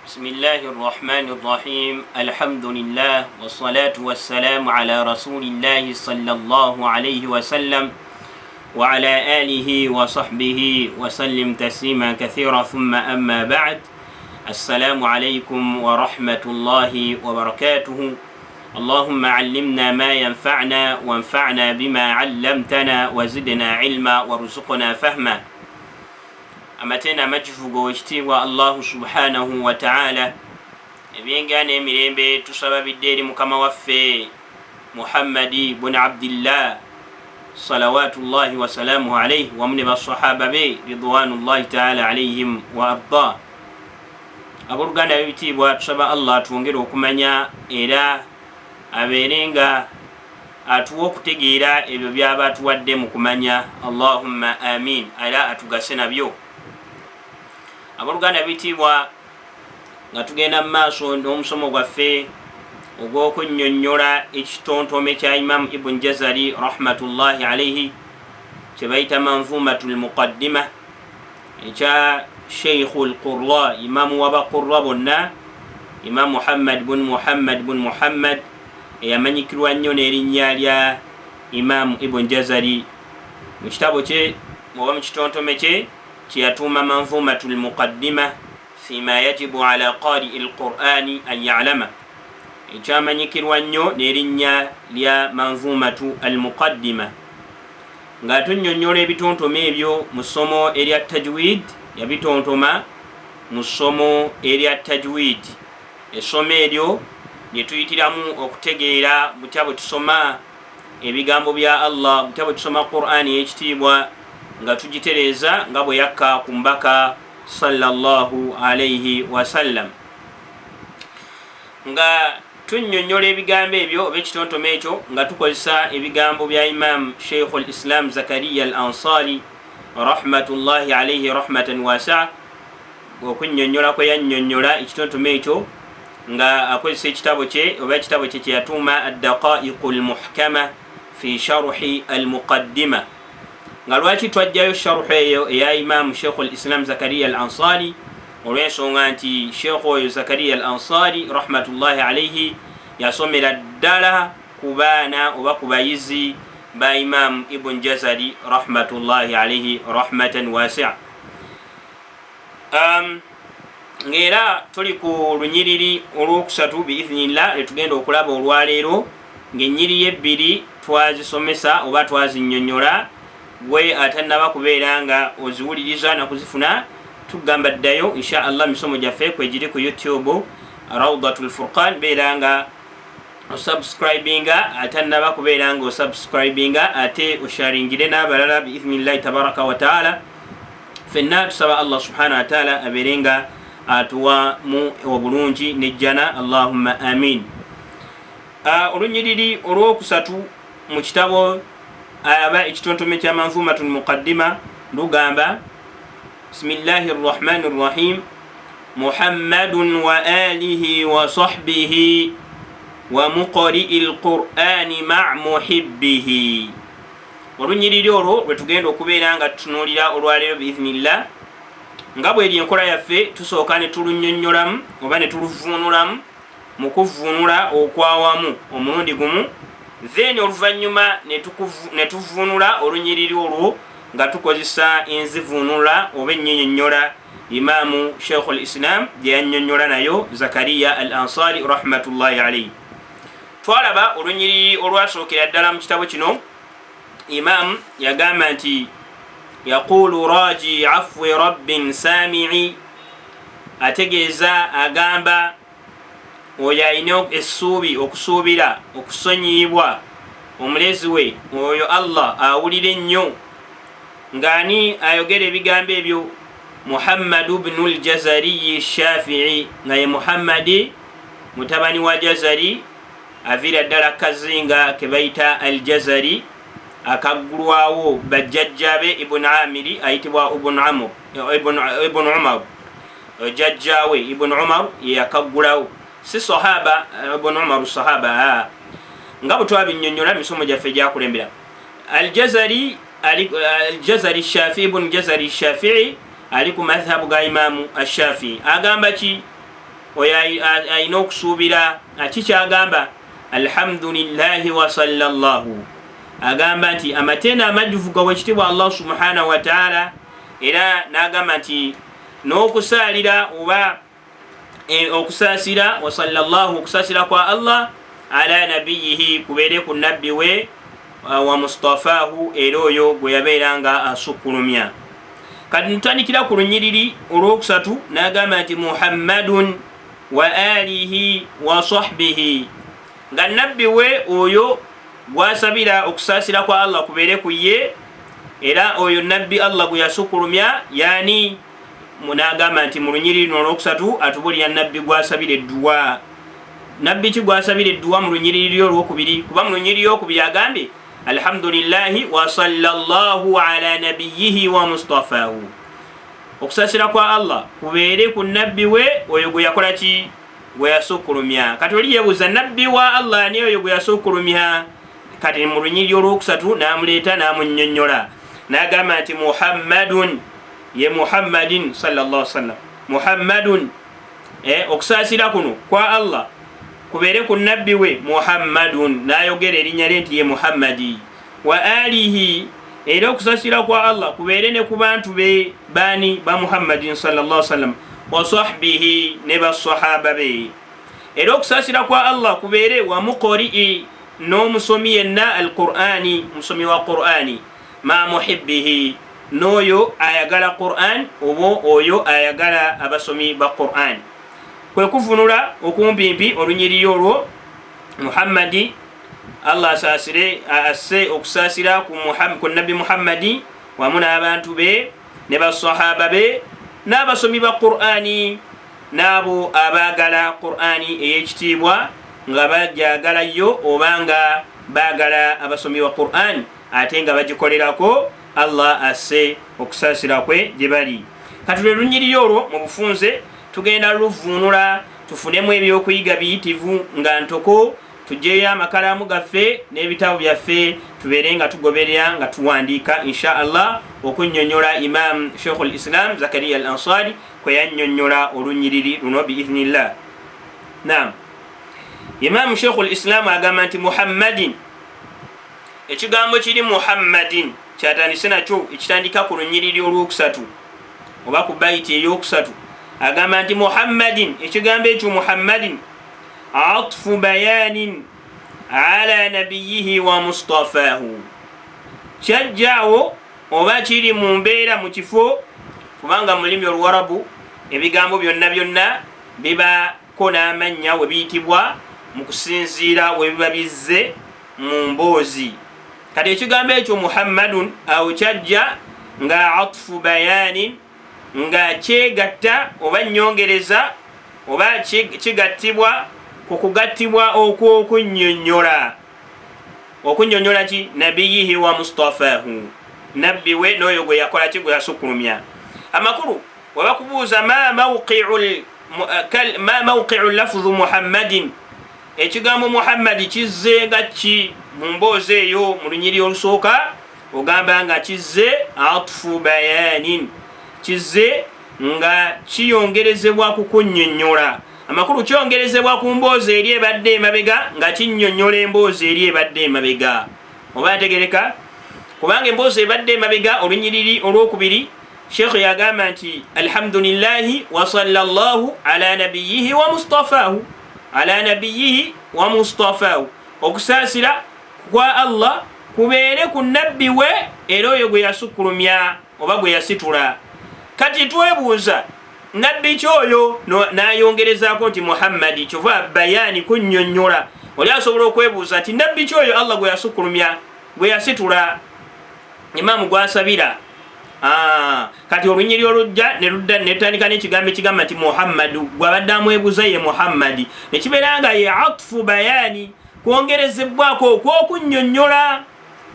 بسم الله الرحمن الرحيم الحمد لله والصلاة والسلام على رسول الله صلى الله عليه وسلم وعلى آله وصحبه وسلم تسليما كثيرا ثم أما بعد السلام عليكم ورحمة الله وبركاته اللهم علمنا ما ينفعنا وانفعنا بما علمتنا وزدنا علما وارزقنا فهما. Amatendo amajjuvu g'owekitiibwa Allahu subhanahu wataala, ebyengera n'emirembe tusaba bidde eri mukama waffe Muhammadi bun Abdillah salawatullahi wasalamuhu alaihi, wamu ne basahaba be ridwanullahi taala alaihim wa arda. Abooluganda b'ebitiibwa, tusaba Allah atwongere okumanya era abeere nga atuwa okutegeera ebyo byaba atuwadde mu kumanya. Allahumma amin, era atugase nabyo. Abooluganda bitiibwa, nga tugenda mu maaso n'omusomo gwaffe ogw'okunnyonnyola ekitontome kya Imamu Ibuni Jazari rahmatullahi alaihi kye bayita Manzumatu Lmuqaddima, ekya Sheikhu Lqura, imamu wabaqura bonna, Imamu Muhammad bun Muhammad bun Muhammad, eyamanyikirwa nnyo n'erinnya lya Imamu Ibuni Jazari, mu kitabo kye oba mu kitontome kye kyeyatuuma Manzumatu Lmuqaddima fima yajibu ala qarii lqurani an yalama, ekyamanyikirwa nnyo n'erinnya lya Manzumatu Almuqaddima, ng'atunnyonnyola ebitontome ebyo mu ssomo erya tajwid. Yabitontoma mu ssomo erya tajwid, essomo eryo lye tuyitiramu okutegeera butya bwe tusoma ebigambo bya Allah, butya bwe tusoma Qur'ani ey'ekitiibwa nga tugitereeza nga bwe yakka ku mbaka sallallahu alaihi wasallam. Nga tunnyonnyola ebigambo ebyo oba ekitontome ekyo nga tukozesa ebigambo bya Imamu Sheikhu Lislam Zakariya Al Ansari rahmatullahi alaihi rahmatan wasaa, okunnyonnyola kwe yannyonnyola ekitontome ekyo nga akozesa ekitabo kye oba ekitabo kye kyeyatuuma Addaqaiqu Lmuhkama fi Sharhi Almuqaddima. Nga lwaki twajjayo sharuhu eyo eya Imamu Sheikhu Lislam Zakariya Al Ansari? Olw'ensonga nti sheikhu oyo Zakariya Al Ansari rahmatullahi alaihi yasomera ddala ku baana oba ku bayizi ba Imamu Ibun Jazari rahmatullahi alaihi rahmatan wasia. Ng'era tuli ku lunyiriri olwokusatu biithnillah lwetugenda okulaba olwaleero, ng'ennyiriri ebbiri twazisomesa oba twazinnyonnyola. Gwe atannaba kubeera nga oziwuliriza nakuzifuna, tugamba ddayo insha Allah, misomo gyaffe kwegiri ku YouTube Raudatu Lfurqan. Beera nga osubscribinga, atannaba kubeera nga osubscribinga, ate osharingire n'abalala biithnillahi tabaraka wataala. Fenna tusaba Allah subhanahu wataala abeere nga atuwamu obulungi nejjana. Allahumma amin. Olunyiriri olwokusatu mu kitabo aba ekitontome kya Manzumatu Lmuqaddima lugamba: bismillahi rrahmani rrahim, Muhammadun wa alihi wa sahbihi wa muqari'i lqurani ma muhibbihi. Olunyiriri olwo lwe tugenda okubeera nga tutunuulira olwaleero biithnillah. Nga bweri enkola yaffe, tusooka ne tulunnyonnyolamu oba ne tuluvuunulamu mu kuvuunula okwawamu omulundi gumu, then oluvannyuma ne tuvuunula olunyiriri olwo nga tukozesa enzivuunula oba ennyinyonnyola Imaamu Sheikhu Lislam gye yannyonnyola nayo Zakariya Al Ansari rahmatullahi alaihi. Twalaba olunyiriri olwasookera ddala mu kitabo kino. Imaamu yagamba nti yaqulu raji afwi rabbin samii, ategeeza agamba oyo alina essuubi okusuubira okusonyiyibwa omulezi we, oyo Allah awulira ennyo. Ng'ani ayogera ebigambo ebyo? Muhammadu bnu Ljazariyi Shafii, nga ye Muhammadi mutabani wa Jazari, aviira ddala kazinga ke bayita Aljazari, akaggulwawo bajjajjabe Ibuni Amiri ayitibwa Ibunu Umar. Jjajjawe Ibunu Umar yeyakaggulawo, si sahaba Ibunu Umar sahaba, nga bwe twabinnyonnyola misomo gyaffe gyakulembera. Aljazari, Aljazari Shafii, Ibunu Jazari Shafii, ali ku madhhabu ga Imamu Ashafii. Agamba ki? Oyo alina okusuubira kikyagamba alhamdulillahi wasallallahu, agamba nti amatendo amajjuvu gawe ekitiibwa Allah subhanahu wataala, era n'agamba nti n'okusaalira oba okusaasira, wasallallahu, okusaasira kwa Allah, ala nabiyihi, kubeere ku nabbi we, wa mustafahu, era oyo gwe yabeera nga asukkulumya. Kati ntutandikira ku lunyiriri olwokusatu, n'agamba nti Muhammadun wa alihi wa sahbihi, nga nabbi we oyo gwasabira okusaasira kwa Allah kubeere ku ye, era oyo nabbi Allah gwe yasukkulumya yani. N'agamba nti mu lunyiriri luno olwokusatu atubulira nabbi gwasabira edduwa. Nabbi ki gwasabira edduwa mu lunyiriri olwokubiri? Kuba mu lunyiriri olwokubiri agambye alhamdulillahi wa sallallahu ala nabiyihi wa mustafahu, okusasira kwa Allah kubeere ku nabbi we oyo gwe yakola ki? Gwe yasukkulumya. Kati oli yebuuza, nabbi wa Allah ani oyo gwe yasukkulumya? Kati mu lunyiriri olwokusatu n'amuleeta n'amunnyonnyola, n'agamba nti Muhammadun, ye Muhammadin sallallahu sallam, Muhammadun, okusaasira kuno kwa Allah kubeere ku nabbi we Muhammadun, n'ayogera erinnya lye nti ye Muhammadi, wa alihi, era okusaasira kwa Allah kubeere ne ku bantu be baani? Ba Muhammadin sallallahu sallam, wa sahbihi, ne basahaba be, era okusaasira kwa Allah kubeere wa muqori'i, n'omusomi yenna alqur'ani, musomi wa Qur'ani, ma muhibbihi, n'oyo ayagala Qur'an oba oyo ayagala abasomi ba Qur'an. Kwe kuvunula okumpimpi olunyiriri olwo, Muhammadi, Allah asaasire, asse okusaasira ku nabbi Muhammadi wamu n'abantu be ne basahaba be n'abasomi ba Qur'ani n'abo abaagala Qur'ani ey'ekitiibwa nga bajagala yo oba nga baagala abasomi ba Qur'an ate nga bagikolerako, Allah asse okusaasira kwe gye bali. Kati lwe lunyiriri olwo mu bufunze tugenda luvuunula tufunemu ebyokuyiga biyitivu nga ntoko. Tugyeyo amakalaamu gaffe n'ebitabo byaffe, tubeere nga tugoberera nga tuwandiika insha Allah okunnyonnyola Imam Sheikh Lislam Zakariya Al Ansari kwe yannyonnyola olunyiriri luno biithnillah. Nam, Imamu Sheikh Lislamu agamba nti Muhammadin, ekigambo kiri Muhammadin kyatandise nakyo ekitandika ku lunyiriri olwokusatu oba ku bayiti eyokusatu. Agamba nti Muhammadin, ekigambo ekyo Muhammadin atfu bayanin ala nabiyihi wa mustafahu, kyajjaawo oba kiri mu mbeera mu kifo, kubanga mu lulimi oluwarabu ebigambo byonna byonna bibako n'amannya we biyitibwa mu kusinziira we biba bizze mu mboozi. Kati ekigambo ekyo Muhammadun awo kyajja nga atfu bayanin, nga kyegatta oba nyongereza oba kigattibwa ku kugattibwa okw'okunnyonnyola. Okunnyonnyola ki? Nabiyihi wa mustafahu, nabbi we n'oyo gwe yakola ki? Gwe yasukkulumya. Amakulu, webakubuuza ma mawqiu lafzu Muhammadin, ekigambo Muhammadi kizze nga ki mu mboozi eyo mu lunyiri olusooka, ogamba nga kizze atfu bayanin, kizze nga kiyongerezebwa ku kunnyonnyola. Amakulu, kyongerezebwa ku mboozi eri ebadde emabega nga kinnyonnyola emboozi eri ebadde emabega. Oba ategereka? Kubanga emboozi ebadde emabega, olunyiriri olwokubiri, Sheekh yagamba nti alhamdulillahi wasallallahu ala nabiyihi wa mustafahu, ala nabiyihi wa mustafahu, okusaasira kwa Allah kubeere ku nabbi we era oyo gwe yasukkulumya oba gwe yasitula. Kati twebuuza nabbi ki oyo? N'ayongerezaako nti Muhammadi. Kyova bayaani kunnyonnyola. Oli asobola okwebuuza nti nabbi ki oyo Allah gwe yasukkulumya, gwe yasitula, imaamu gwasabira? Kati olunyiri olujja neludda netandika n'ekigambo ekigamba nti Muhammadu, gwabadde amwebuuza ye Muhammadi, nekibeera nga ye atfu bayaani, kwongerezebwako okwokunnyonnyola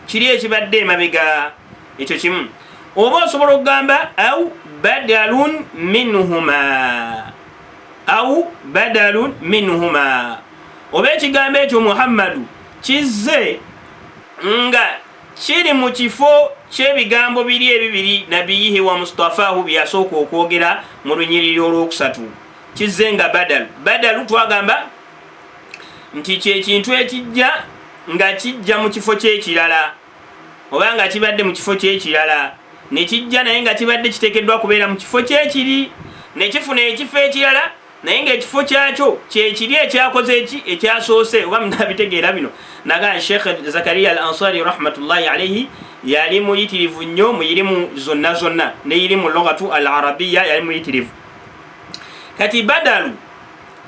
kiri ekibadde emabega. Ekyo kimu. Oba osobola okugamba au badalun minhuma, au badalun minhuma, oba ekigambo ekyo Muhammadu kizze nga kiri mu kifo ky'ebigambo biri ebibiri, nabiyihi wa mustafahu, byeyasooka okwogera mu lunyiriri olwokusatu. Kizze nga badalu. Badalu twagamba nti kyekintu ekijja nga kijja mu kifo kyekirala, oba nga kibadde mu kifo kyekirala nekijja, naye nga kibadde kiteekeddwa kubeera mu kifo kyekiri, nekifuna ekifo ekirala, naye ngaekifo kyakyo kyekiri ekyakoze eki ekyasoose. Oba munabitegeera bino? Naga Sheikh Zakariya Al Ansari rahmatullahi alaihi yali muyitirivu nnyo mu irimu zonna zonna, ne irimu lughatu al arabiya yali muyitirivu. Kati badalu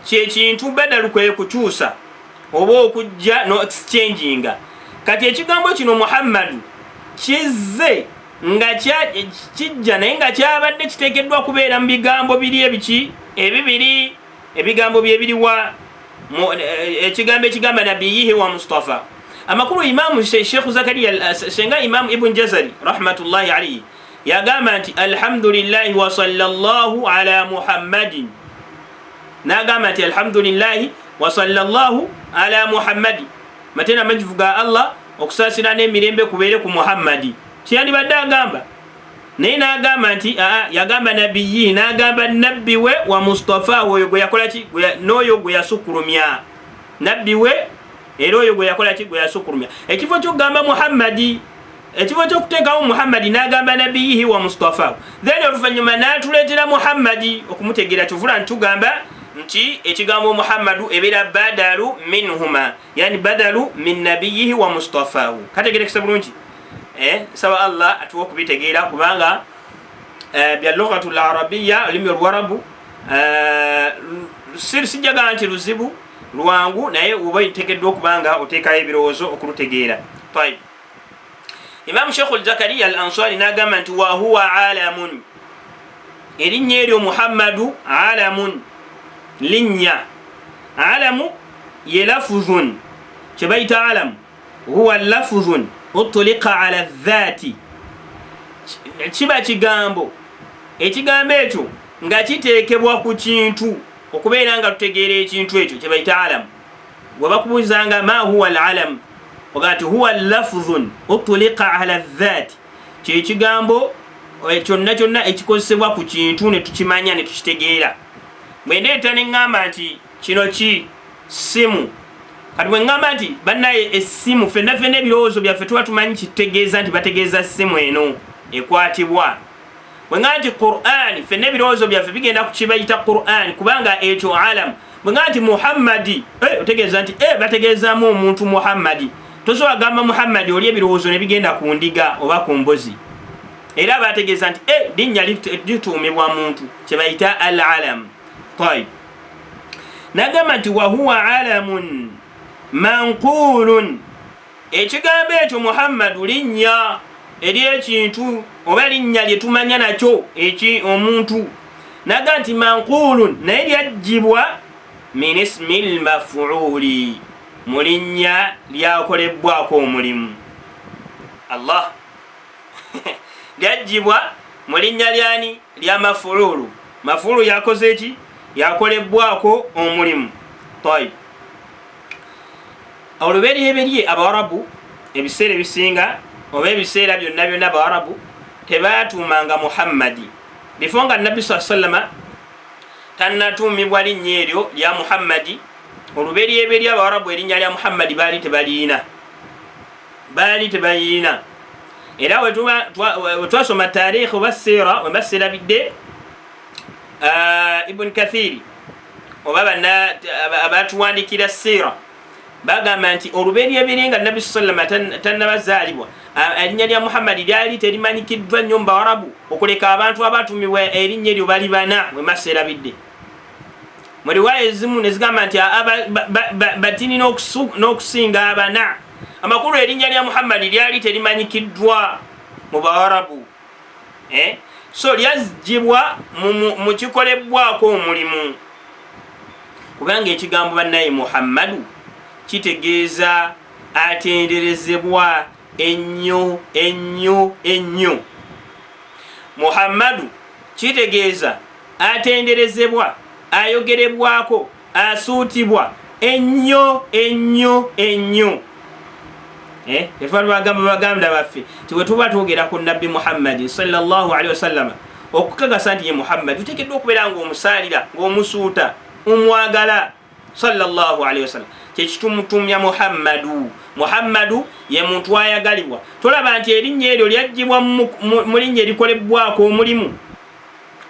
kyekintu, badalu kwe kukyusa oba okujja no exchanginga. Kati ekigambo kino Muhammadu kizze nga kijja, naye nga kyabadde kiteekeddwa kubeera mu bigambo biri ebiki ebibiri. Ebigambo byebiriwa? Ekigambo ekigamba nabiyihi wa Mustafa. Amakulu, Imamu Sheikh Zakariya, senga Imamu Ibn Jazari rahmatullahi alaihi yagamba nti alhamdulillahi wa sallallahu ala Muhammadin. Nagamba nti alhamdulillahi wa sallallahu ala Muhammadi, matena amajivu ga Allah, okusaasira n'emirembe kubeere ku Muhammadi. Kyeyandibadde agamba, naye nagamba nti aa, yagamba nabiyi, nagamba nabbi we, wa Mustafa, oyo gwe yakolaki, n'oyo gwe yasukulumya. Nabbi we era oyo gwe yakolaki, gwe yasukulumya. Ekifo kyokugamba Muhammadi, ekifo kyokuteekawo Muhammadi, nagamba nabiyihi wa Mustafa, then oluvannyuma natuleetera Muhammadi okumutegeera. Kyovula ntitugamba nti ekigambo Muhammadu ebeera badalu minhuma, yani badalu min nabiyihi wa mustafahu. Kategerekesa bulungi? Nsaba Allah atuwe okubitegeera, kubanga bya lughatu larabiya, olulimi oluwarabu, sijjagala nti luzibu, lwangu, naye oba otekeddwa okubanga oteekayo ebirowoozo okulutegeera. Tayib, Imamu Sheikh Zakariya Al Ansari nagamba nti wahuwa alamun, erinnya eryo Muhammadu alamun, linnya. Alamu ye lafuzun, kyebayita alamu huwa lafuzun utulika ala dhati, kiba kigambo, ekigambo ekyo nga kiteekebwa ku kintu okubeera nga tutegeera ekintu ekyo, kyebayita alamu. Webakubuuzanga ma huwa alalam, oga nti huwa lafuzun utulika ala dhati, kyekigambo kyonna kyonna ekikozesebwa ku kintu ne tukimanya ne tukitegeera. Bwendeeta neŋŋamba nti kino ki simu, kati bwe ŋŋamba nti bannaye essimu, fenna fenna ebirowoozo byaffe tuba tumanyi kitegeeza nti bategeeza simu eno ekwatibwa. Bwe ŋŋamba nti Qur'ani, fenna ebirowoozo byaffe bigenda ku kibayita Qur'ani, kubanga ekyo alamu. Bwe ŋŋamba nti Muhammadi, otegeeza nti bategeezaamu omuntu Muhammadi. Tosobola gamba Muhammadi oli ebirowoozo ne bigenda ku ndiga oba ku mbuzi. Era bategeeza nti linnya lituumibwa muntu, kyebayita al alam. Tayib, nagamba nti wahuwa alamun manqulun, ekigambo ekyo Muhammadu linnya eryekintu oba linnya lyetumanya nakyo omuntu. Naga nti manqulun, naye lyajjibwa min ismi lmafuuli, mu linnya lyakolebwako omulimu. Allah, lyajjibwa mu linnya lyani? Lya mafuulu. Mafuulu yakoze eki? Yakolebwako omulimu. Tayib, oluberyeberye Abawarabu ebiseera ebisinga oba ebiseera byonna byonna, Abawarabu tebatuumanga Muhammadi bifo nga Nabbi saa sallama tannatuumibwa linnya eryo lya Muhammadi. Oluberyeberye Abawarabu erinnya lya Muhammadi baali tebaliina, baali tebalirina. Era wetwasoma tarikhi oba siira, wemba sirabidde, Ibuni Kathiri oba abatuwandikira siira bagamba nti oluberyeberye nga Nabbi sallama tannabazaalibwa, erinnya lya Muhammadi lyali terimanyikiddwa nnyo mu Bawarabu, okuleka abantu abatumibwa erinnya eryo bali bana, wemba serabidde. Mu riwaya ezimu nezigamba nti batini n'okusinga abana. Amakulu, erinnya lya Muhammadi lyali terimanyikiddwa mu Bawarabu, So lyazgibwa mu kikolebwako omulimu, kubanga ekigambo bannaye Muhammadu kitegeeza atenderezebwa ennyo ennyo ennyo. Muhammadu kitegeeza atenderezebwa, ayogerebwako, asuutibwa ennyo ennyo ennyo. Efa bagamba baganda baffe ti bwe tuba twogera ku Nabbi Muhammadi sallallahu alaihi wasallama, Okukakasa nti ye Muhammadi, oteekeddwa okubeera ng'omusaalira, ng'omusuuta, omwagala sallallahu alaihi wasallam. Kyekitumutumya Muhammadu. Muhammadu ye muntu ayagalibwa. Tolaba nti erinnya eryo lyaggyibwa mu linnya erikolebwako omulimu?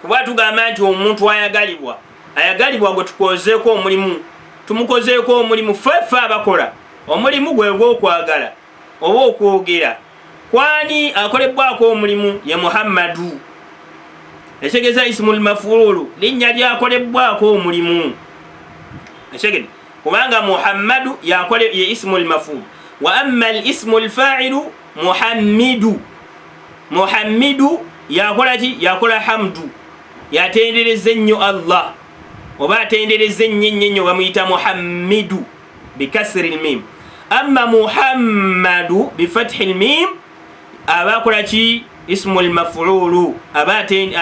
Kuba tugamba nti omuntu ayagalibwa, ayagalibwa gwe tukozeeko omulimu, tumukozeeko omulimu. Ffe abakola omulimu gwe gw'okwagala oba okwogera kwani akolebwako omulimu ye Muhammadu. Ekitegeeza ismu lmafuulu linnya lyakolebwako omulimu. Ekitegeeza kubanga Muhammadu yakole ye ismu lmafuulu. Wa amma al ismu lfailu Muhammidu, Muhammidu yakola ki? Yakola hamdu, yatendereza ennyo Allah, oba atendereza ennyo ennyo ennyo, bamuyita Muhammidu bikasiri lmim. Amma Muhammadu bifathi lmim aba akola ki? Ismu lmafuulu, aba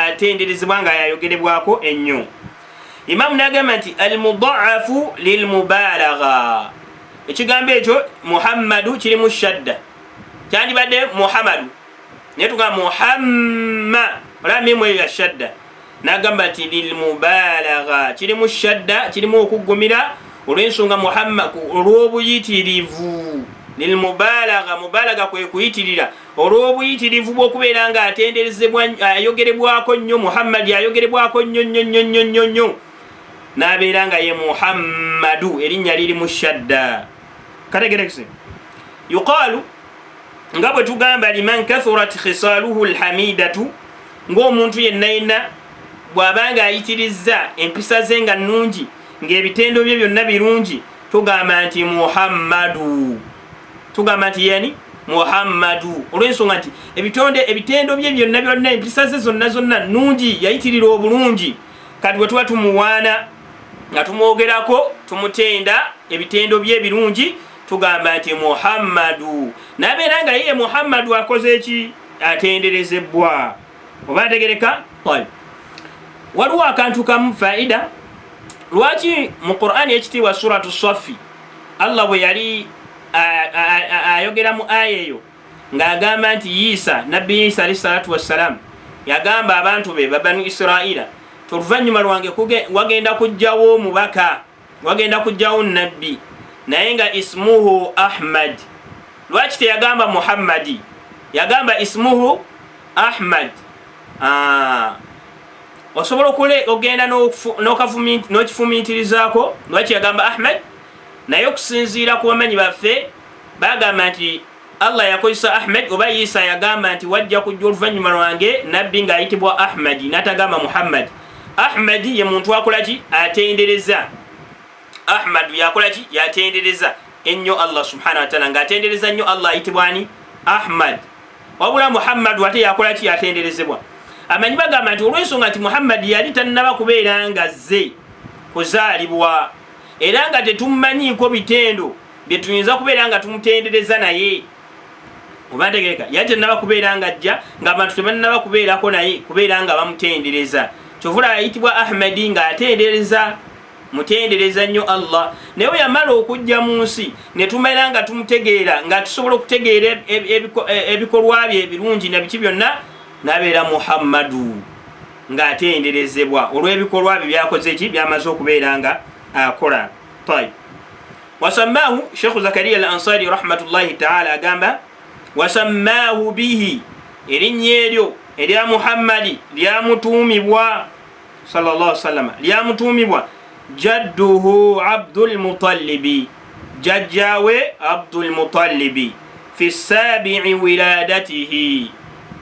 atenderezebwa nga yayogerebwako ennyo. Imamu nagamba nti almudaafu lilmubalagha. Ekigambo ekyo Muhammadu kirimu shadda, kyandibadde Muhammadu, naye tugamba Muhamma, olaba mimu eyo ya shadda. Nagamba nti lilmubalagha, kirimu shadda, kirimu okuggumira olw'ensonga Muhammad, olw'obuyitirivu. Lilmubalagha, mubalaga kwe kuyitirira, olw'obuyitirivu bw'okubeera nga atenderezebwa, ayogerebwako nnyo. Muhammadi ayogerebwako nnyo nnyo nnyo nnyo nnyo nnyo, n'abeera nga ye Muhammadu, erinnya liri mu shadda. Kategerekese yuqaalu, nga bwe tugamba, liman kathurat khisaluhu lhamidatu, ng'omuntu yenna yenna bw'abanga ayitirizza empisa ze nga nnungi, ng'ebitendo bye byonna birungi, tugamba nti Muhammadu. Tugamba nti yani Muhammadu olw'ensonga nti ebitonde, ebitendo bye byonna byonna, empisa ze zonna zonna nnungi, yayitirira obulungi. Kati bwe tuba tumuwaana nga tumwogerako, tumutenda ebitendo bye ebirungi, tugamba nti Muhammadu, nabeera nga yeye Muhammadu akoze eki? Atenderezebwa oba ategereka. Waliwo akantu kamu faida. Lwaki mu Qur'ani ekitiibwa Suratu Safi, Allah bwe yali ayogera mu aya eyo ng'agamba nti Isa, Nabbi Isa alaihi salatu wassalam, yagamba abantu be babanu Israila, oluvannyuma lwange wagenda kujjawo omubaka, wagenda kujjawo nabbi, naye nga ismuhu Ahmad. Lwaki teyagamba Muhammadi? Yagamba ismuhu Ahmad. Osobola ogenda n'okifumiitirizaako lwaki yagamba Ahmad, naye okusinziira ku bamanyi baffe bagamba nti Allah yakozesa Ahmed, oba Isa yagamba nti wajja kujja oluvannyuma lwange nabbi ng'ayitibwa Ahmadi, n'atagamba Muhammadi. Ahmadi ye muntu akola ki? Atendereza. Ahmadu yakola ki? Yatendereza ennyo Allah subhanahu wataala, ng'atendereza nnyo Allah ayitibwa ani? Ahmad. Wabula Muhammadu ate yakola ki? Yatenderezebwa. Amanyi bagamba nti olw'ensonga nti Muhammadi yali tannaba kubeera nga zze kuzaalibwa, era nga tetumumanyiiko bitendo bye tuyinza kubeera nga tumutendereza naye, oba ntegereka, yali tennaba kubeera nga ajja, ng'abantu tebannaba kubeerako naye kubeera nga bamutendereza, kyovula ayitibwa Ahmadi, ng'atendereza, mutendereza nnyo Allah. Naye we yamala okujja mu nsi ne tumera nga tumutegeera, nga tusobola okutegeera ebikolwa bye ebirungi na biki byonna, n'abeera Muhammadu, ng'atenderezebwa olw'ebikolwa bye byakoze ki? Byamaze okubeera nga akola. Tayib, wasammahu Shekhu Zakariya al Ansari rahmatullahi taala agamba, wasammaahu bihi, erinnya eryo erya Muhammadi lyamutuumibwa sallallahu sallama, lyamutuumibwa jadduhu Abdulmutalibi, jajjawe Abdulmutalibi, fi sabii wiladatihi,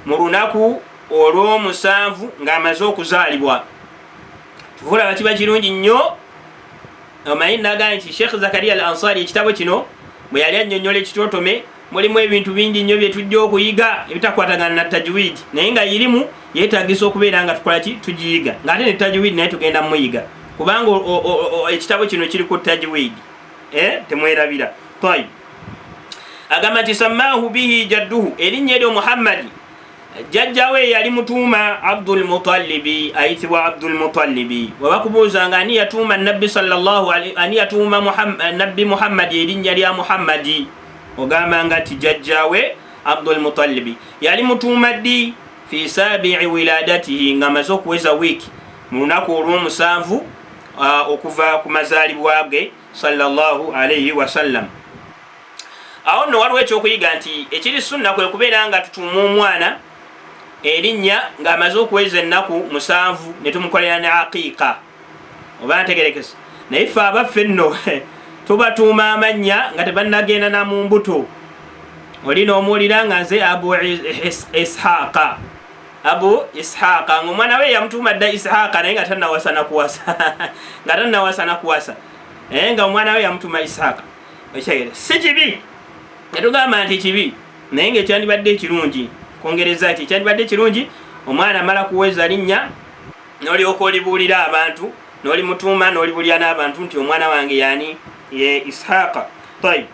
mu lunaku olw'omusanvu ng'amaze okuzaalibwa. Tuvulaba kiba kirungi nnyo. Omanyi nagamba nti Sheekh Zakariya al Ansari ekitabo kino bwe yali annyonnyola ekitontome, mulimu ebintu bingi nnyo bye tujja okuyiga ebitakwatagana na tajwid, naye nga irimu yeetagisa okubeera nga tukola ki? Tugiyiga, ng'ate ne tajwid naye tugenda muyiga, kubanga ekitabo kino kiri ku tajwid, temwerabira. Tayib, agamba nti samaahu bihi jadduhu, erinnya eryo Muhammadi jjajjawe yali mutuuma Abdulmutalibi, ayitibwa Abdulmutalibi. Webakubuuzanga ani yatuuma nabbi sallallahu, ani yatuuma Nabbi Muhammadi erinnya lya Muhammadi, ogambanga nti jjajjawe Abdulmutalibi yali mutuuma ddi? Fi sabii wiladatihi, nga amaze okuweza wiiki mu lunaku olw'omusanvu okuva ku mazaalibwa ge sallallahu alaihi wasallam. Awo nno waliwo ekyokuyiga nti ekiri sunna kwe kubeera nga tutuuma omwana erinnya ng'amaze okuweza ennaku 7 ne tumukolera ne aqiika, oba ntegerekese. Naye ffe abaffe nno tubatuuma amannya nga tebannagenda na mu mbuto. Oli n'omuwulira nga nze Abu Ishaqa, Abu Ishaqa, ngaomwana we yamutuuma dda Ishaqa, naye nga tannawasa nakuwasa, nga tannawasa nakuwasa, naye nga omwana we yamutuuma Ishaqa. Okitegere, si kibi, netugamba nti kibi, naye nga ekyandibadde ekirungi kwongereza ki, ekyandibadde ekirungi omwana amala kuweza linnya n'olyoka olibuulira abantu, n'olimutuuma, n'olibuulira n'abantu nti omwana wange yani ye Ishaqa. Tayib,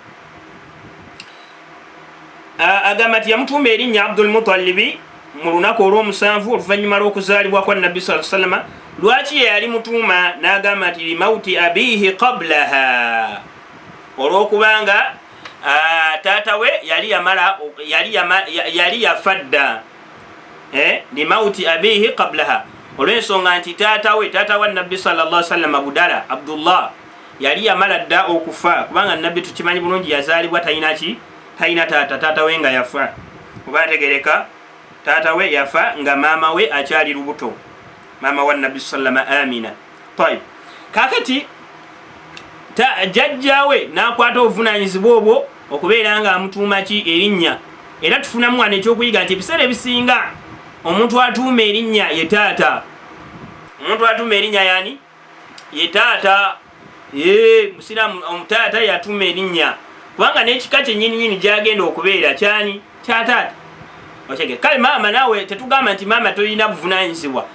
agamba nti yamutuuma erinnya Abdulmutalibi mu lunaku olw'omusanvu oluvannyuma lw'okuzaalibwa kwa Nabbi saa sallama. Lwaki ye yali mutuuma? N'agamba nti limauti abiihi qablaha, olw'okubanga taata we yali yafa dda. Limauti abiihi qablaha, olw'ensonga nti taata we, taata wa Nabbi sallallahu sallama, Budala Abdullah, yali yamala dda okufa, kubanga Nabbi tukimanyi bulungi yazaalibwa talina ki, talina taata, taata we nga yafa, oba ntegereka, taata we yafa nga maama we akyali lubuto, maama wa Nabbi sallama Amina. Tayib, kakati jjajjawe n'akwata obuvunanyizibwa obwo okubeera nga amutuuma ki, erinnya. Era tufunamu wano ekyokuyiga nti ebiseera ebisinga omuntu atuuma erinnya ye taata. Omuntu atuuma erinnya yani ye taata. Musiraamu omutaata yatuuma erinnya, kubanga n'ekika kyenyininyini gyagenda okubeera kyani, kya taata. Otegere? Kale maama naawe tetugamba nti maama tolina buvunanyizibwa.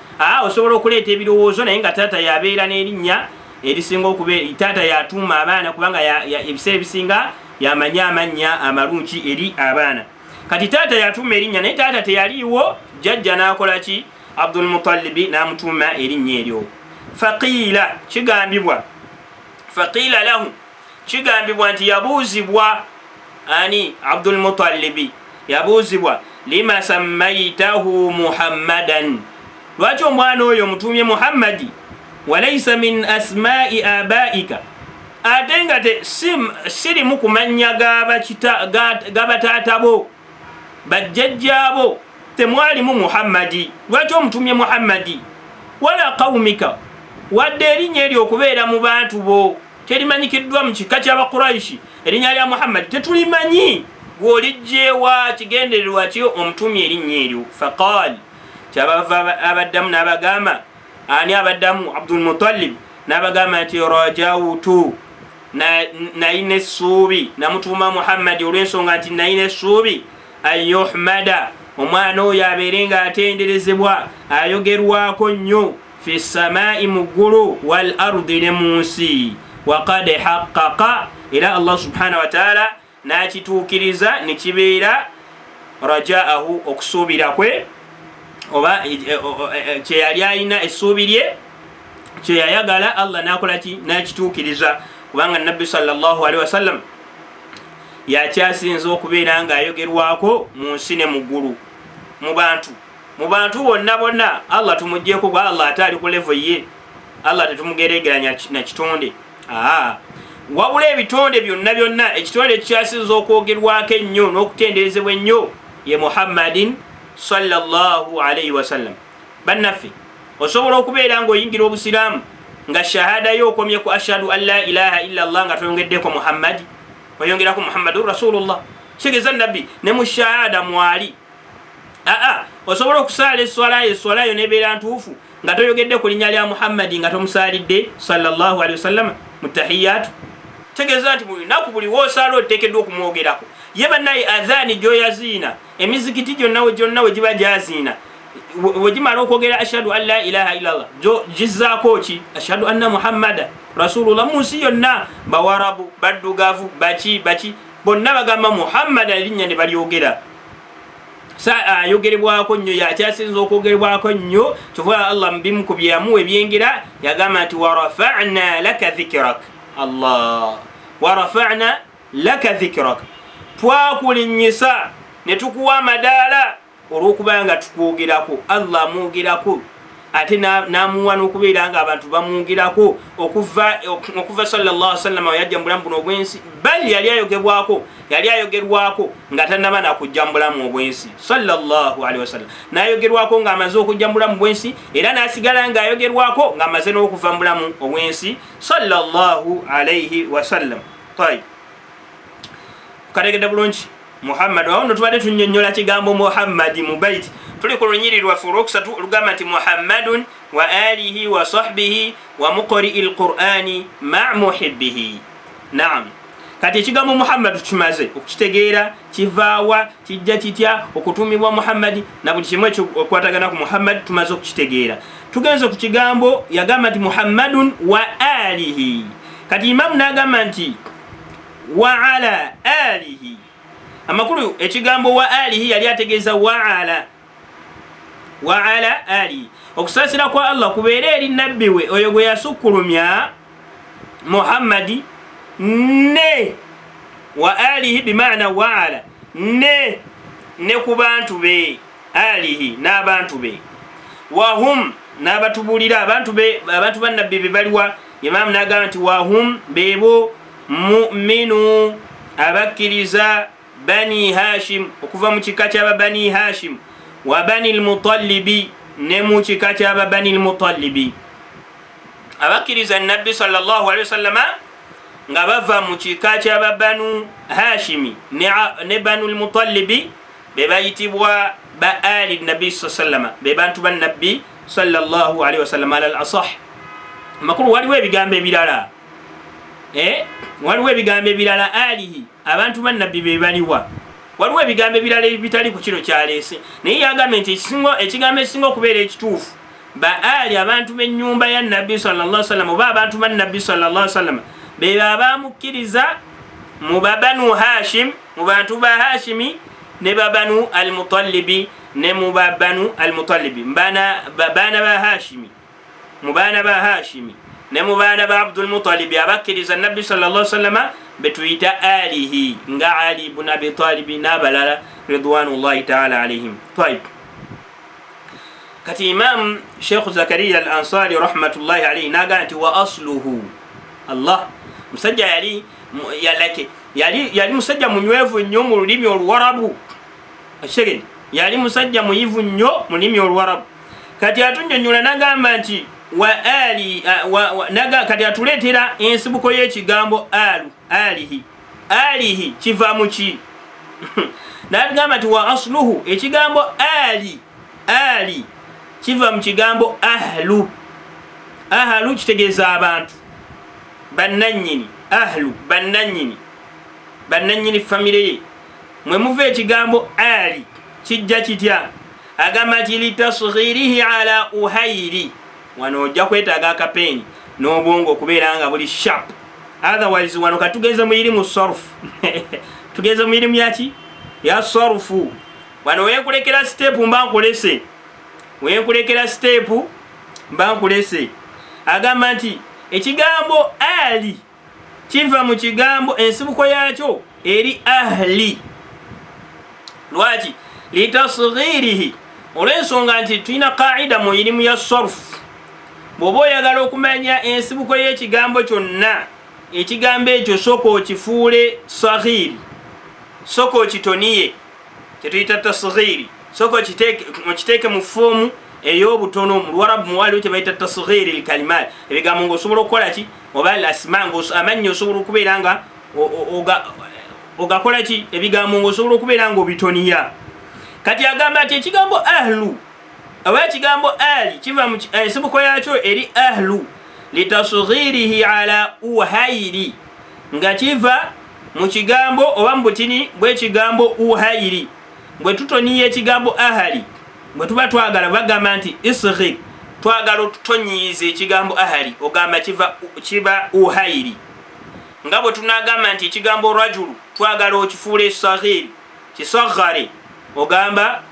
Osobola okuleeta ebirowoozo, naye nga taata yabeera n'erinnya erisinga okubeera, taata yatuuma abaana, kubanga ebiseera ebisinga yamanyi amannya amalungi eri abaana. Kati taata yatuuma erinnya, naye taata teyaliiwo, jjajja n'akola ki, Abdulmutalibi n'amutuuma erinnya eryo. Faqiila, kigambibwa, faqiila lahu, kigambibwa nti yabuuzibwa ani, Abdulmutalibi yabuuzibwa, lima sammaitahu Muhammadan, lwaki omwana oyo omutuumye Muhammadi, walaisa min asmaai abaika, ate nga sirimu ku mannya g'abataata bo, bajjajjaabo temwalimu Muhammadi, lwaki omutumye Muhammadi? Wala qaumika, wadde erinnya eryo okubeera mu bantu bo terimanyikiddwa mu kika ky'Abakuraishi, erinnya lya Muhammadi tetulimanyi, gweolijjeewa, kigendererwa ki omutumye erinnya eryo? Faqal, kyabava abaddamu n'abagamba, ani abaddamu? Abdulmutalib n'abagamba nti rajautu, nayina essuubi, namutuuma Muhammadi olw'ensonga nti nayina essuubi an yuhmada, omwana oyo abeere nga atenderezebwa, ayogerwako nnyo, fi samaai, mu ggulu, wal ardi, ne mu nsi. Waqad haqqaqa, era Allah subhanahu wataala n'akituukiriza ne kibeera rajaahu, okusuubira kwe, oba kyeyali alina essuubi lye kyeyayagala, Allah nakola ki, nakituukiriza, kubanga Nabbi sallallahu alaihi wasallam yakyasinza okubeera nga ayogerwako mu nsi ne mu ggulu, mu bantu bonna bonna. Allah tumugyeko gwa Allah ate ali ku level ye, Allah tetumugeregeranya na kitonde. Wabula ebitonde byonna byonna, ekitonde ekikyasinza okwogerwako ennyo n'okutenderezebwa ennyo ye Muhammadin sallallahu alaihi wasallam. Bannaffe, osobola okubeera ng'oyingira obusiraamu nga shahada yo okomye ku ashhadu an la ilaha illa Allah, nga toyongeddeko Muhammadi, oyongerako Muhammadun rasulullah, kitegeeza Nabbi ne mu shahada mwali. Osobola okusaala eswala yo, eswala yo nebeera ntuufu nga toyogedde ku linnya lya Muhammadi, nga tomusaalidde sallallahu alihi wasallama mu tahiyatu. Tegeeza nti buli lunaku, buli woosaala, oteekeddwa okumwogerako ye. Bannaye, adhaani gyoyaziina, emizikiti gyonna gyonna we giba gyaziina, wegimala okwogera ashhadu an la ilaha illallah, gizaako ki? Ashhadu anna Muhammada rasulullah. Mu nsi yonna, bawarabu, baddugavu, baki baki, bonna bagamba Muhammada, erinnya ne balyogera. Ayogerebwako nnyo, yakyasinza okwogerebwako nnyo. Kyova Allah mubimu ku byeyamuwa ebyengera yagamba nti warafana laka dhikirak. Allah, warafana laka dhikirak, twakulinnyisa ne tukuwa amadaala. Olw'okuba nga tukwogerako, Allah amwogerako, ate n'amuwa n'okubeera nga abantu bamwogerako okuva sallallahu sallama yajja mu bulamu buno obwensi. Bali yali ayogebwako, yali ayogerwako nga tannaba nakujja mu bulamu obwensi sallallahu alaihi wasallam, n'ayogerwako ng'amaze okujja mu bulamu bwensi, era n'asigala ng'ayogerwako ng'amaze n'okuva mu bulamu obwensi sallallahu alaihi wasallam. Tayib, kategedde bulungi Muhammad. Awo no tubadde tunnyonnyola kigambo Muhammadi mu baiti. Tuli ku lunyiri lwaffe olwokusatu olugamba nti Muhammadun wa alihi wa sahbihi wa muqrii lqurani ma muhibbihi. Naam, kati ekigambo Muhammadu kimaze okukitegeera, kivaawa, kijja kitya okutumibwa Muhammadi na buli kimu ekyokwatagana ku Muhammadi tumaze okukitegeera. Tugenze ku kigambo, yagamba nti Muhammadun wa alihi. Kati imamu n'agamba nti wa ala alihi. Amakulu ekigambo wa alihi yali ategeeza wa ala, wa ala alihi, okusaasira kwa Allah kubeere eri nabbi we oyo gwe yasukkulumya Muhammadi, ne wa alihi bimaana wa ala, ne ku bantu be, alihi n'abantu be, wahum n'abatubuulira abantu be, abantu ba nabbi be baliwa. Imaamu n'agamba nti wahum bebo muminu, abakkiriza Bani Hashim, okuva mu kika kyaba Bani Hashim, wa Bani Lmutalibi, ne mu kika kyaba Bani Lmutalibi, abakkiriza nabbi sallallahu alaihi wasallama nga bava mu kika kyaba Banu Hashimi ne Banu Lmutalibi, be bayitibwa ba ali nabbi sa sallama, be bantu ba nabbi sallallahu alaihi wasallama ala al asah. Amakulu waliwo ebigambo ebirala, waliwo ebigambo ebirala alihi abantu ba nabbi be baliwa. Waliwo ebigambo ebirala ebitali ku kino kyaleese, naye yagambye nti ekigambo ekisinga okubeera ekituufu ba ali abantu b'ennyumba ya nabbi sallallahu alaihi wasallam oba abantu ba nabbi sallallahu alaihi wasallam be babamukkiriza mu babanu Hashim, mu bantu ba Hashimi, ne babanu Almutalibi, ne mu babanu Almutalibi, baana ba Hashimi, mu baana ba Hashimi ne mu baana ba Abdulmutalibi, abakkiriza nabbi sallallahu alaihi wasallama betuyita alihi, nga Ali ibn Abi Talibi n'abalala ridwanullahi taala alaihim. Tayib, kati Imam Sheikh Zakariya Al Ansari rahmatullahi alaihi nagamba nti wa asluhu Allah musajja yali yalake yali musajja munywevu nnyo mu lulimi Oluwarabu. Ekitegeere, yali musajja muyivu nnyo mu lulimi Oluwarabu. Kati atunnyonnyola nagamba nti wa ali kati atuleetera ensibuko y'ekigambo alu alihi. Alihi kiva mu ki? Nagamba nti wa asluhu, ekigambo ali ali kiva mu kigambo ahlu. Ahlu kitegeeza abantu bannannyini, ahlu bannannyini, bannannyini famire ye mwe muva ekigambo ali. Kijja kitya? Agamba nti litasghirihi ala uhairi. Wano ojja kwetaaga akapeeni n'obwongo okubeera nga buli sharp, otherwise wano katugenze mu irimu sarfu, tugenze mu irimu yaki ya sarfu. Wano wenkulekera step mba nkulese, wenkulekera step mba nkulese. Agamba nti ekigambo ali kiva mu kigambo, ensibuko yakyo eri ahli. Lwaki? Litasghirihi, olw'ensonga nti tulina qaida mu irimu ya sarfu, bw'oba oyagala okumanya ensibuko y'ekigambo kyonna, ekigambo ekyo soka okifuule saghiri, soka okitoniye, kyetuyita tasghiri, soka okiteeke mu foomu ey'obutono. Mu Luwarabu muwaliwo kye bayita tasghiri lkalimat, ebigambo ng'osobola okukola ki oba lasma, amannya osobola okubeera nga ogakola ki, ebigambo ng'osobola okubeera nga obitoniya. Kati agamba nti ekigambo ahlu oba ekigambo ali kiva mu ensibuko yakyo eri ahlu litasghirihi ala uhairi, nga kiva mu kigambo oba mu butini bw'ekigambo uhairi. Bwe tutoniya ekigambo ahali, bwe tuba twagala bagamba nti isghir, twagala otutonyiiza ekigambo ahali, ogamba kiba uhairi. Nga bwe tunagamba nti ekigambo rajulu twagala okifuula esaghiri, kisaghare, ogamba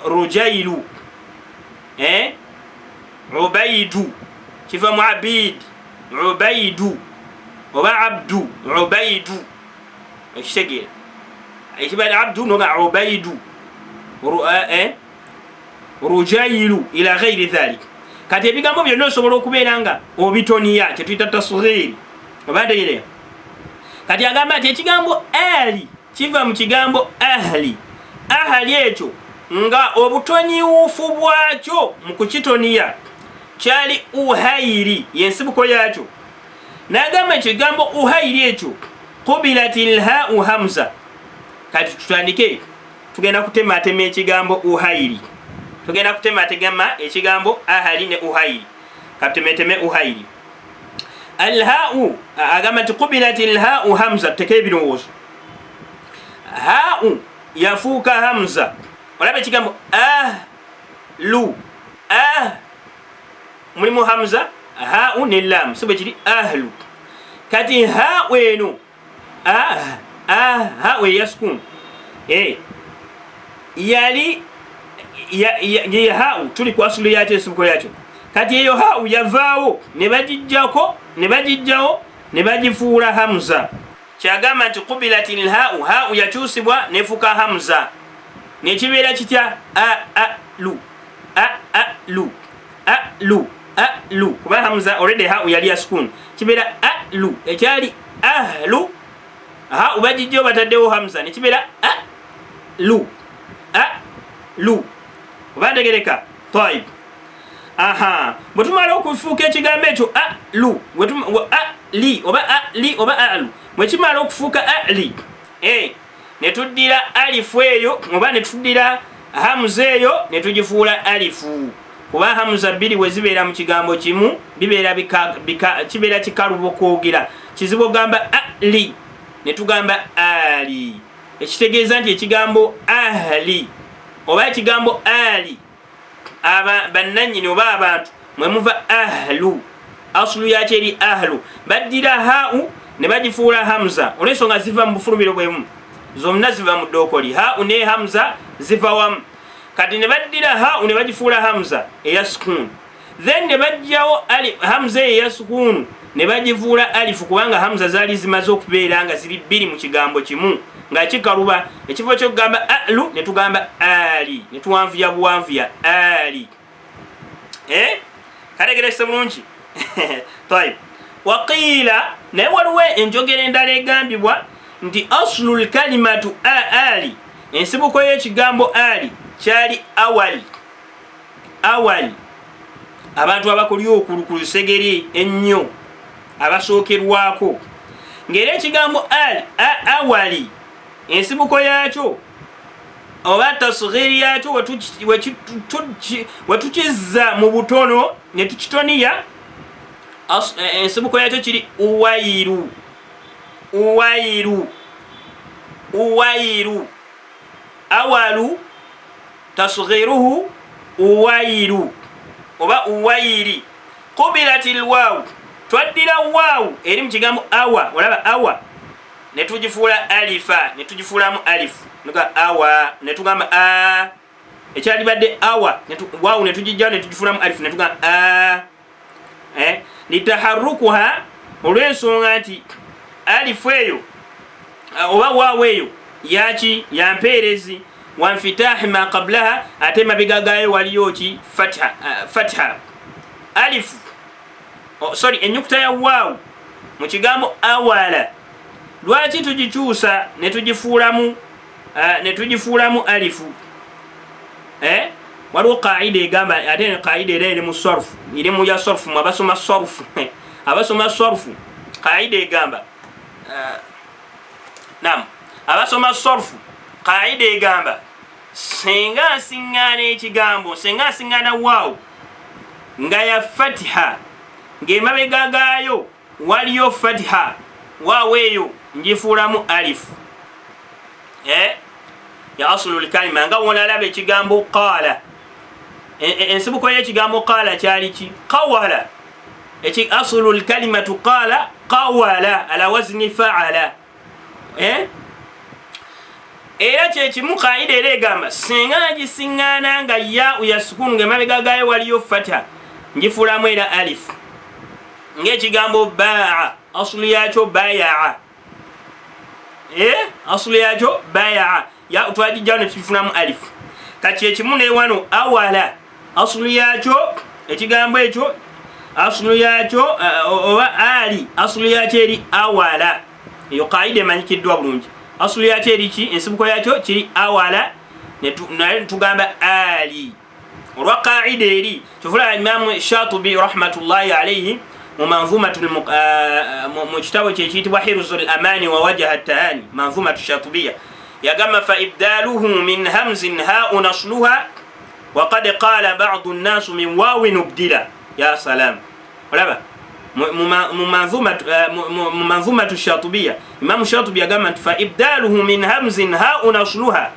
rujailu, ubaidu, kiva mu abid, ubaidu oba abdu, ubaidu, ekitegeera ekiba abdu noga ubaidu. Rujailu ila ghairi dhalik. Kati ebigambo byonna osobola okubeera nga obitoniya, kyetuyita tasghiri, oba ntegeereka. Kati agamba nti ekigambo ali kiva mu kigambo ahli. Ahli ekyo nga obutoniwufu bwakyo mu kukitoniya kyali uhairi, yensibuko yakyo. N'agamba ekigambo uhairi ekyo qubilat lhau hamza. Kati tutandike, tugenda kutematema ekigambo uhairi, tugenda kutematema ekigambo ahali ne uhairi. Katutemeteme uhairi. Alhau, agamba nti qubilat lhau hamza, tuteke ebirowoozo. Hau yafuuka hamza. Olaba ekigambo ahlu, ah mulimu hamza, hau ne lam, si bwe kiri? Ahlu. Kati hau eno, hau eya sukun yali ye hau, tuli ku asulu yakyo, ensibuko yakyo. Kati eyo hau yavaawo ne bagijjako, ne bagijjawo ne bagifuula hamza. Kyagamba nti qubilat lhau, hau yakyusibwa nefuuka hamza, nekibeera kitya? A a lu, a a lu, a lu, a lu, kuba hamza already hau yali ya sukun, kibeera a lu. Ekyali ahlu, hau bagijjawo, bataddewo hamza, nekibeera a lu, a lu, oba ntegereka? Taib. Aha, bwe tumala okufuuka ekigambo ekyo a lu, a li oba a li oba alu, bwe kimala okufuuka ali, ne tuddira alifu eyo oba ne tuddira hamuza eyo ne tugifuula alifu, kuba hamuza bbiri bwe zibeera mu kigambo kimu bibeera kibeera kikalubo kwogera, kizibu ogamba ali, ne tugamba ali, ekitegeeza nti ekigambo ahli oba ekigambo ali, bannannyini oba abantu mwe muva ahlu, asulu yakyo eri ahlu. Baddira hau ne bagifuula hamza olw'ensonga ziva mu bufulumiro bwemu, zonna ziva mu ddookoli, hau ne hamza ziva wamu. Kati ne baddira hau ne bagifuula hamza eya sukun, then ne bajjawo hamza eyo eya sukunu ne bagifuula alifu, kubanga hamza zaali zimaze okubeera nga ziri bbiri mu kigambo kimu nga kikaluba. Ekifo kyokugamba alu ne tugamba ali, ne tuwanvuya buwanvuya ali. Kategerese bulungi. Tayib. Waqiila, naye waliwo enjogera endala egambibwa nti aslu lkalimatu ali, ensibuko y'ekigambo ali kyali awali. Awali, abantu abakuli okulu ku lusegere ennyo, abasookerwako, ng'era ekigambo ali, awali, ensibuko yakyo oba tasghiri yakyo wetukizza mu butono ne tukitoniya, ensibuko yakyo kiri uwairu, uwairu, uwairu. Awalu tasghiruhu uwairu oba uwairi. Qubilat lwawu, twaddira waawu eri mu kigambo awa, olaba awa, ne tugifuula alifa, ne tugifuulamu alifu, awa, ne tugamba a, ekyalibadde awa, waawu ne tugijjawo ne tugifuulamu alifu, ne tugamba a, litaharukuha, olw'ensonga nti alifu eyo oba waawu eyo yaki yampeerezi, wanfitahi ma qablaha, ate mabega gayo waliyo ki? Fatha, fatha alifu, sorry, enyukuta ya waawu mu kigambo awala, lwaki tugikyusa ne tugifuulamu alifu? Waliwo qaida egamba, ate qaida era eri mu sarfu, eri mu ya sarfu, mu abasoma sarfu, abasoma sarfu, qaida egamba, nam, abasoma sarfu, qaida egamba senga nsiŋŋaana ekigambo, senga nsiŋŋaana waawu nga ya fatiha, ng'emabega gaayo waliyo fatiha, waawu eyo ngifuulamu alifu ya asulu lkalima. Nga wonalaba ekigambo qaala, ensibuko y'ekigambo qaala kyali ki? Qawala. Asulu lkalimatu qaala, qawala ala wazni faala. Era kyekimu kaida era egamba singa ngisiŋŋaana nga ya ya sukunu nga emabega gayo waliyo fata, ngifuulamu era alifu, ng'ekigambo baa, asulu yakyo bayaa, asulu yakyo bayaa, ya twagijjawo ne tugifunamu alifu. Kati ekimu newano awala asulu yakyo, ekigambo ekyo asulu yakyo oba ali asulu yakyo eri awala. Eyo kaida emanyikiddwa bulungi. Asulu yakyo eri ki? Ensibuko yakyo kiri awala, naye tugamba ali olwa kaida eri. Kyovula Imamu Shatubi rahmatullahi alaihi mu kitabo kye ekiyitibwa Hirzu Lamani wa Wajaha Tahani, Manzumatu Shatubiya, yagamba fa ibdaluhu min hamzin hau nasluha wakad qala badu nnasu min wawin ubdila. Ya salam, olaba mu Manzumatu Shatubiya, Imamu Shatubi yagamba nti fa ibdaluhu min hamzin hau nasluha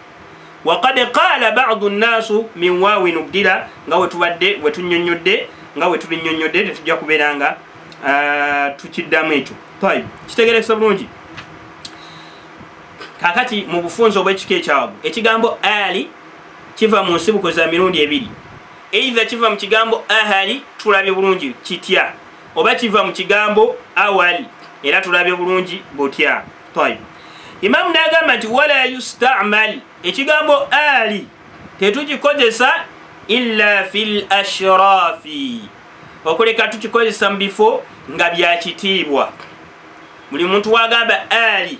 wakad qala badu nnasu min wawin ubdila. Nga wetubadde wetunyonyodde, nga wetubinyonyodde, tetujja kubeera nga tukiddamu ekyo. Tayib, kitegerekesa bulungi. Kakati mu bufunze obwekika ekyawagu, ekigambo ali kiva mu nsibuko za mirundi ebiri: eitha kiva mu kigambo ahali, tulabye bulungi kitya, oba kiva mu kigambo awali, era tulabye bulungi butya. Tayib, imamu nagamba nti wala yustamal, ekigambo ali tetukikozesa illa fi l ashrafi, okuleka tukikozesa mu bifo nga byakitiibwa. Buli muntu wagamba ali,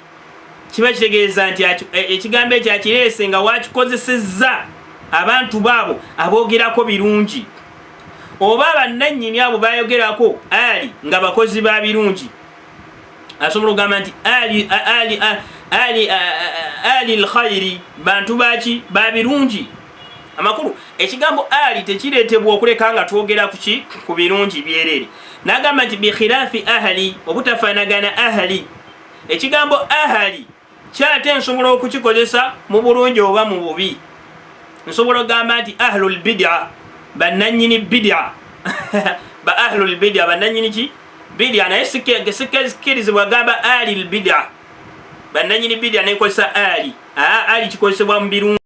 kiba kitegeeza nti ekigambo ekyo akireese nga wakikozesezza abantu baabo aboogerako birungi, oba bannannyini abo bayogerako ali nga bakozi ba birungi. Asobola okugamba nti ali ali ali ali lkhairi, bantu baki? Ba birungi. Amakulu, ekigambo ali tekireetebwa okuleka nga twogera kuki? Ku birungi byereere. Nagamba nti bikhilafi ahali, obutafaanagana ahali. Ekigambo ahali kyate nsobola okukikozesa mu bulungi oba mu bubi. Nsobola okugamba nti ahlul bida, bannanyini bida, ba ahlul bida, bannanyini ki? Bida. Naye sikkirizibwa gamba ali lbida, bannanyini bida, nekozesa ali. Ali kikozesebwa mu birungi.